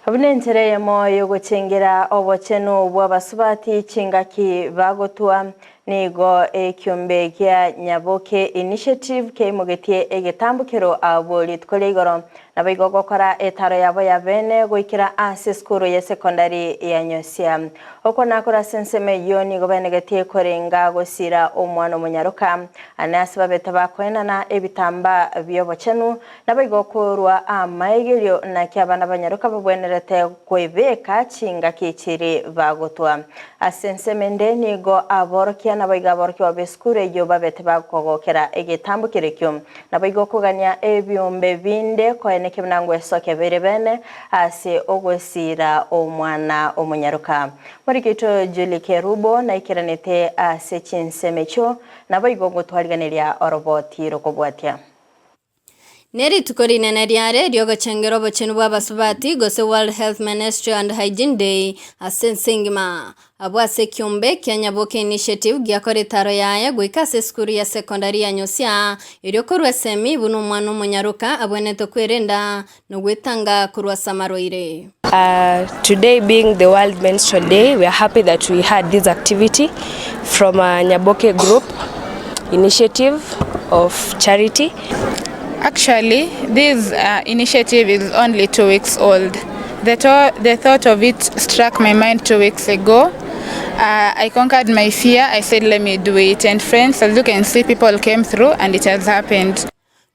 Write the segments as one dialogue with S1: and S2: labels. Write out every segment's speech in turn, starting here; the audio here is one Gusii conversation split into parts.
S1: Buna enchera eyemo y'ogochengera obochenu bw'abasubati chingaki bagotwa, nigo ekiombe gia Nyaboke Initiative keimogetie egetambokero abwo rituko ria igoro Naboigo gokora etaro yabo ya bene goikera ase esukuru y'esekondari ya Nyosia. Okwo nakore ase ensemo eyio nigo benegetie korenga gosiira omwana omonyaroka, ane ase babete bakoenana ebitambaa bi'obochenu, naboigo korua amaegerio naki abana banyaroka babwenerete kwebeka chingaki chiri bagotwa. Ase ensemo ende nigo aborokia naboigo aborokigwa b'esukuru eyio babete bakogokera egetambo kerekio. Naboigo okogania ebiombe binde koeneke buna ngwesokia bire bene ase ogosiira omwana omonyaroka. Moriki oito Julie Kerubo naikeranete ase chinsemo echio, naboigo ngotwariganeria oroboti rokobwatia.
S2: Nerituko rinene riare riogochengera obochenu bw'abasubati gose World Health Menstrual and Hygiene Day ase ense engima. Abwo ase ekiombe kia Nyaboke Initiative giakora etaro yaye goika ase esukuru ya sekondari ya Nyosia, erio korwa esemi buna omwana omonyaroka abwenerete kwerenda na gwetanga korwa ase amarwaire.
S3: Today being the World Menstrual Day, we are happy that we had this activity from Nyaboke Group initiative of charity.
S4: Actually, this initiative is only 2 weeks old. The, the thought of it struck my mind 2 weeks ago. I conquered my fear. I said, let me do it. And friends, as you can see, people came through and it has happened.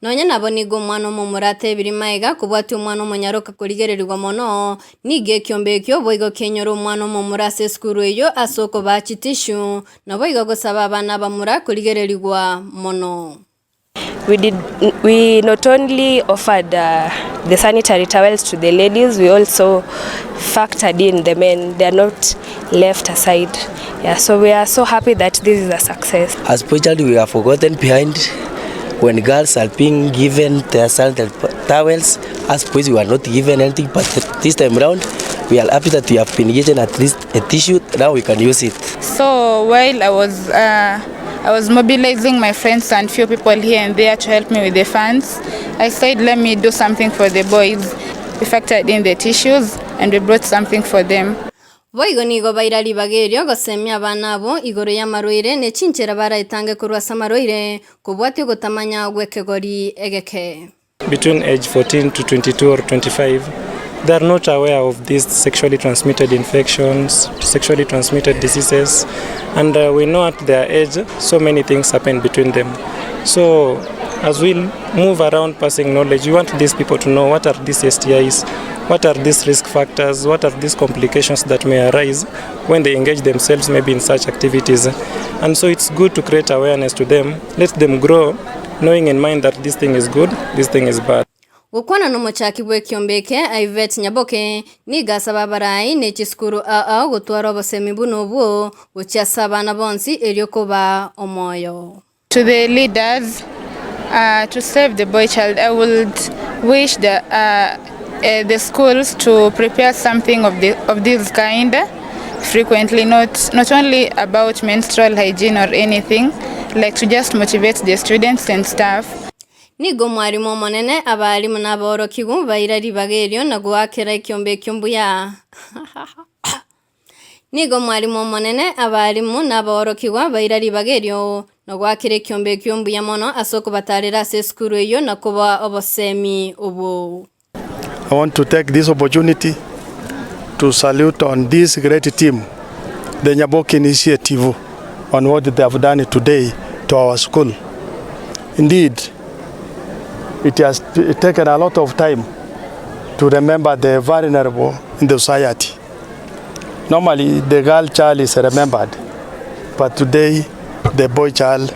S2: Nonya nabo nigo omwana omomura atebirie magega kobwatia omwana omonyaroka korigererigwa mono, nigo ekiombe ekio boigo kenyore omwana omomura ase esukuru eyio ase okobaa chitishu, naboigo gosaba abana abamura korigererigwa mono.
S3: We did we not only offered uh, the sanitary towels to the ladies, we also factored in the men. They are not left aside. Yeah, so we are so happy that this is a success.
S5: As boy child, we are forgotten behind when girls are being given their sanitary towels. As boys, we are not given anything, but this time round, we are happy that we have been given at least a tissue. Now we can use it.
S4: So while I was mobilizing my friends and few people here and there to help me with the funds, I said, let me do something for the boys. We factored in the tissues and we brought something for them.
S2: Boigo nigo baira ribaga erio gosemia abana abo igoro y'amarwaire ne chinchera baraetange korwa ase amarwaire kobwatia ogotamanya gw'ekegori egeke.
S6: Between age 14 to 22 or 25, they are not aware of these sexually transmitted infections, sexually transmitted diseases, and we know at their age so many things happen between them. So as we move around passing knowledge, we want these people to know what are these STIs, what are these risk factors, what are these complications that may arise when they engage themselves maybe in such activities. And so it's good to create awareness to them, let them grow knowing in mind that this thing is good, this thing is bad.
S2: Gokwana nomochaki bw'ekiombe eke Yvette Nyaboke nigo asaba abarai ne chisukuru ao gotwara obosemi buna obwo gochia ase abana bonsi erio koba omoyo.
S4: To the leaders, to save the boy child, I would wish the schools to prepare something of this kind frequently, not only about menstrual hygiene or anything, like to just motivate the students and staff.
S2: Nigo mwarimu omonene abarimu na aborokigwa baira ribaga erio na goakera ekiombe ekio mbuya. Nigo mwarimu omonene abarimu na aborokigwa baira ribaga erio na goakera ekiombe ekio mbuya mono ase okobatarera ase esukuru eyio na koboa obosemi obwo.
S7: I want to take this opportunity to salute on this great team, the Nyaboke Initiative, on what they have done today to our school. Indeed, it has taken a lot of time to remember the vulnerable in the society. Normally, the girl child is remembered, but today, the boy child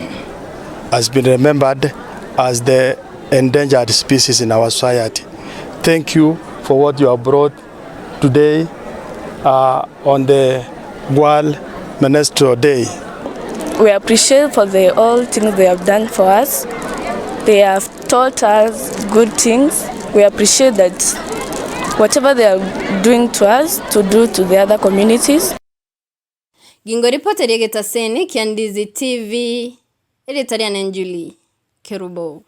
S7: has been remembered as the endangered species in our society. Thank you for what you have brought today on the World Menstrual Day.
S8: We appreciate for the all things they have done for us. They have taught us good things. We appreciate that whatever they are doing to us, to do to the other communities.
S2: Gingo ripoti ria getaseni kia Ndizi TV, erita riane Julie Kerubo.